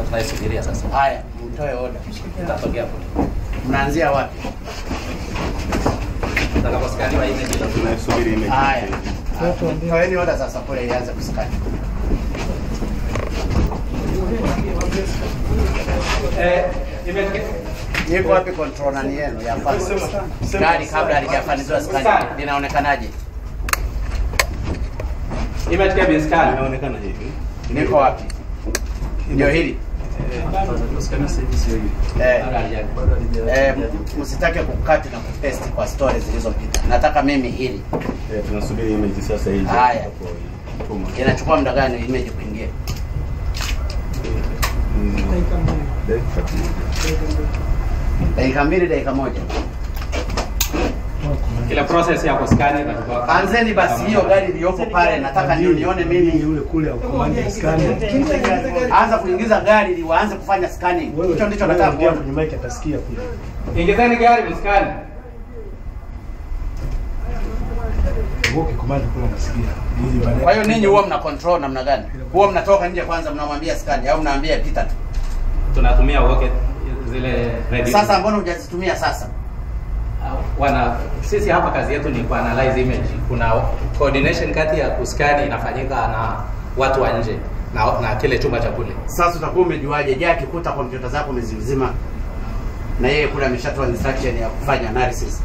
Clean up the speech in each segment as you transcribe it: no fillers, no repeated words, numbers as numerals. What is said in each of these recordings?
Tunaisubiria sasa. Haya, mtoe order. Itatokea kule. Mnaanzia wapi? Tutakaposkaniwa image Tunaisubiri image. Haya. Toeni order sasa kule ianze kuskani. Iko wapi control nani yenu ya kwanza? Gari kabla halijafanyiwa scan linaonekanaje? Image cabin scan. Inaonekana hivi. Niko wapi? Ndio hili. Msitake kukati na kupaste kwa stories zilizopita. Nataka mimi hili. Tunasubiri image sasa hii. Haya. Inachukua muda gani image kuingia? Dakika mbili, dakika moja. Kila process ya kuskani inachukua. Anzeni basi hiyo gari iliyopo pale, nataka ndio nione mimi. Yule kule au command scan. Anza kuingiza gari ili waanze kufanya scanning. Hicho ndicho nataka kuona. Kwenye mic atasikia kule. Ingizeni gari mskani. Woke command kule anasikia. Ili baadaye. Kwa hiyo ninyi huwa mna control namna gani? Huwa mnatoka nje kwanza mnamwambia scan au mnaambia pita tu? Tunatumia woke zile radio. Sasa mbona hujazitumia sasa? Wana sisi hapa kazi yetu ni kuanalyze image. Kuna coordination kati ya kuskani inafanyika na watu wa nje na kile chumba cha kule. Sasa utakuwa umejuaje? Je, akikuta kompyuta zako umezizima na yeye kule ameshatoa instruction ya kufanya analysis.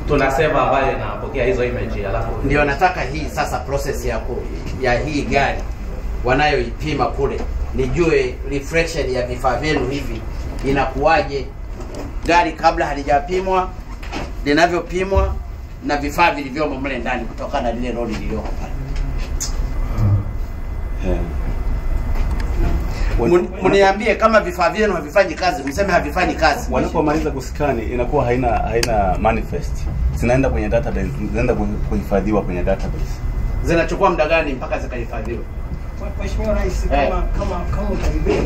Tuna server ambayo inapokea hizo image alafu ndio nataka hii sasa process ya hii gari wanayoipima kule, nijue reflection ya vifaa vyenu hivi inakuwaje, gari kabla halijapimwa, linavyopimwa na vifaa vilivyomo mle ndani kutokana na lile lori lililoko pale. Mniambie kama vifaa vyenu havifanyi kazi, mseme havifanyi kazi. Wanapomaliza kuskani inakuwa haina manifest. Zinaenda kwenye database, zinaenda kuhifadhiwa kwenye database. Zinachukua muda gani mpaka zikahifadhiwe? Mheshimiwa Rais, kama utaribia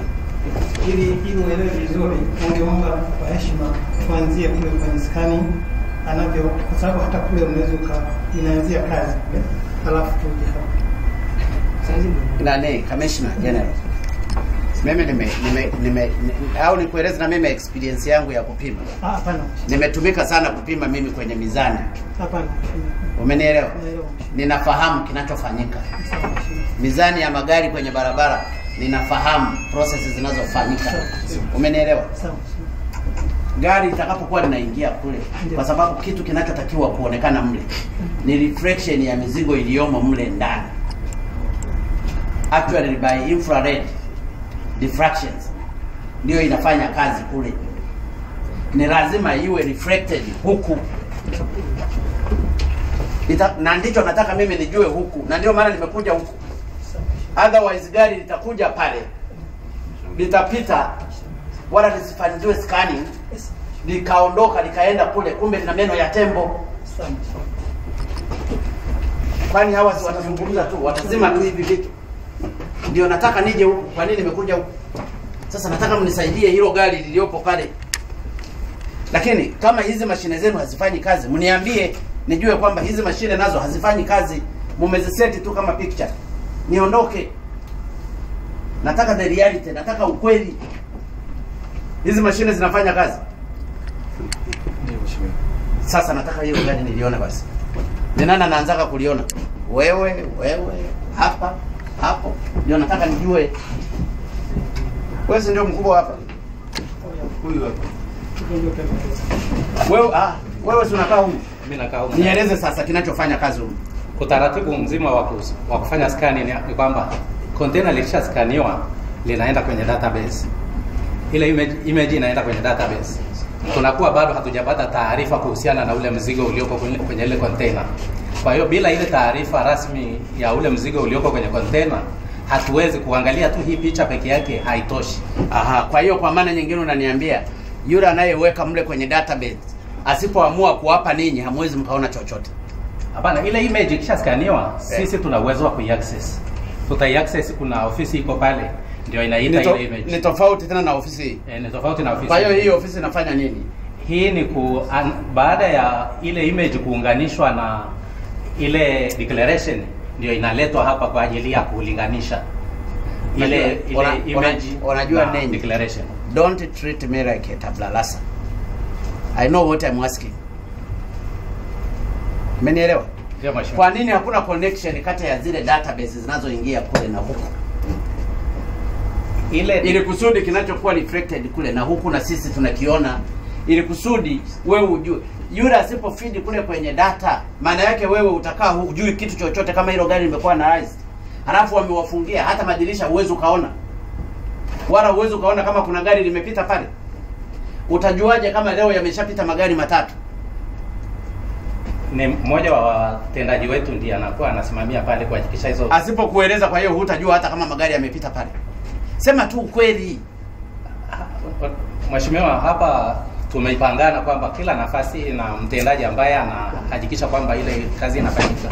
ili uelewe vizuri, ungeomba kwa heshima tuanzie kule kwenye scanning anavyo, kwa sababu hata kule unaweza inaanzia kazi kule, alafu tuje hapa. Nani, Commissioner General. Mimi nime au nikueleze na mimi experience yangu ya kupima. Hapana. Nimetumika sana kupima mimi kwenye mizani. Hapana. Umenielewa? Ninafahamu kinachofanyika. Mizani ya magari kwenye barabara ninafahamu processes zinazofanyika. Umenielewa? Gari litakapokuwa linaingia kule, kwa sababu kitu kinachotakiwa kuonekana mle ni reflection ya mizigo iliyomo mle ndani. Actually by infrared diffractions ndio inafanya kazi kule. Ni lazima iwe reflected huku. Na ndicho nataka mimi nijue huku, na ndio maana nimekuja huku. Otherwise gari litakuja pale, litapita, wala lisifanyiwe scanning, likaondoka likaenda kule, kumbe lina meno ya tembo. Kwani hawa si watazungumza tu, watazima tu hivi vitu. Ndio nataka nije huku. Kwa nini nimekuja huku? Sasa nataka mnisaidie hilo gari liliopo pale. Lakini kama hizi mashine zenu hazifanyi kazi, mniambie nijue kwamba hizi mashine nazo hazifanyi kazi, mumeziseti tu kama picture. Niondoke. Nataka the reality, nataka ukweli. Hizi mashine zinafanya kazi? Ndio mheshimiwa. Sasa nataka hiyo gari niliona basi. Ni nani anaanzaka kuliona? Wewe, hapa, hapo. Ndio nataka nijue. Wewe si ndio mkubwa hapa? Huyu hapa. Wewe wewe si unakaa huko? Mimi nakaa huko. Nieleze sasa kinachofanya kazi huko. Utaratibu mzima wa kufanya scanning ni kwamba container likishaskaniwa linaenda kwenye database. Ile image inaenda kwenye database. Tunakuwa bado hatujapata taarifa kuhusiana na ule mzigo ulioko kwenye ile container. Kwa hiyo bila ile taarifa rasmi ya ule mzigo ulioko kwenye container, hatuwezi kuangalia tu hii picha peke yake, haitoshi. Aha, kwa hiyo kwa maana nyingine unaniambia yule anayeweka mle kwenye database asipoamua kuwapa ninyi hamwezi mkaona chochote. Hapana, ile image ikishaskaniwa sisi tuna uwezo wa kuiaccess. Tutaiaccess, kuna ofisi iko pale ndio inaita ile image. Ni tofauti tena na ofisi hii. Ni tofauti na ofisi. Kwa hiyo hii ofisi inafanya nini? Hii ni baada ya ile image kuunganishwa na ile declaration ndio inaletwa hapa kwa ajili ya kulinganisha. Ile image Unajua na nini? Declaration. Don't treat me like a tabula rasa. I know what I'm asking. Umenielewa? Ndio mheshimiwa. Kwa nini hakuna connection kati ya zile database zinazoingia kule na huku? Ile Ili kusudi kinachokuwa reflected kule na huku na sisi tunakiona, ili kusudi wewe ujue. Yule asipo feed kule kwenye data, maana yake wewe utakaa hujui kitu chochote kama hilo gari limekuwa analyzed. Halafu wamewafungia hata madirisha, huwezi ukaona, wala huwezi ukaona kama kuna gari limepita pale. Utajuaje kama leo yameshapita magari matatu? Ni mmoja wa watendaji wetu ndiye anakuwa anasimamia pale kuhakikisha hizo. Asipokueleza, kwa hiyo hutajua hata kama magari yamepita pale. Sema tu ukweli. Mheshimiwa, hapa tumeipangana kwamba kila nafasi ina mtendaji ambaye anahakikisha kwamba ile kazi inafanyika.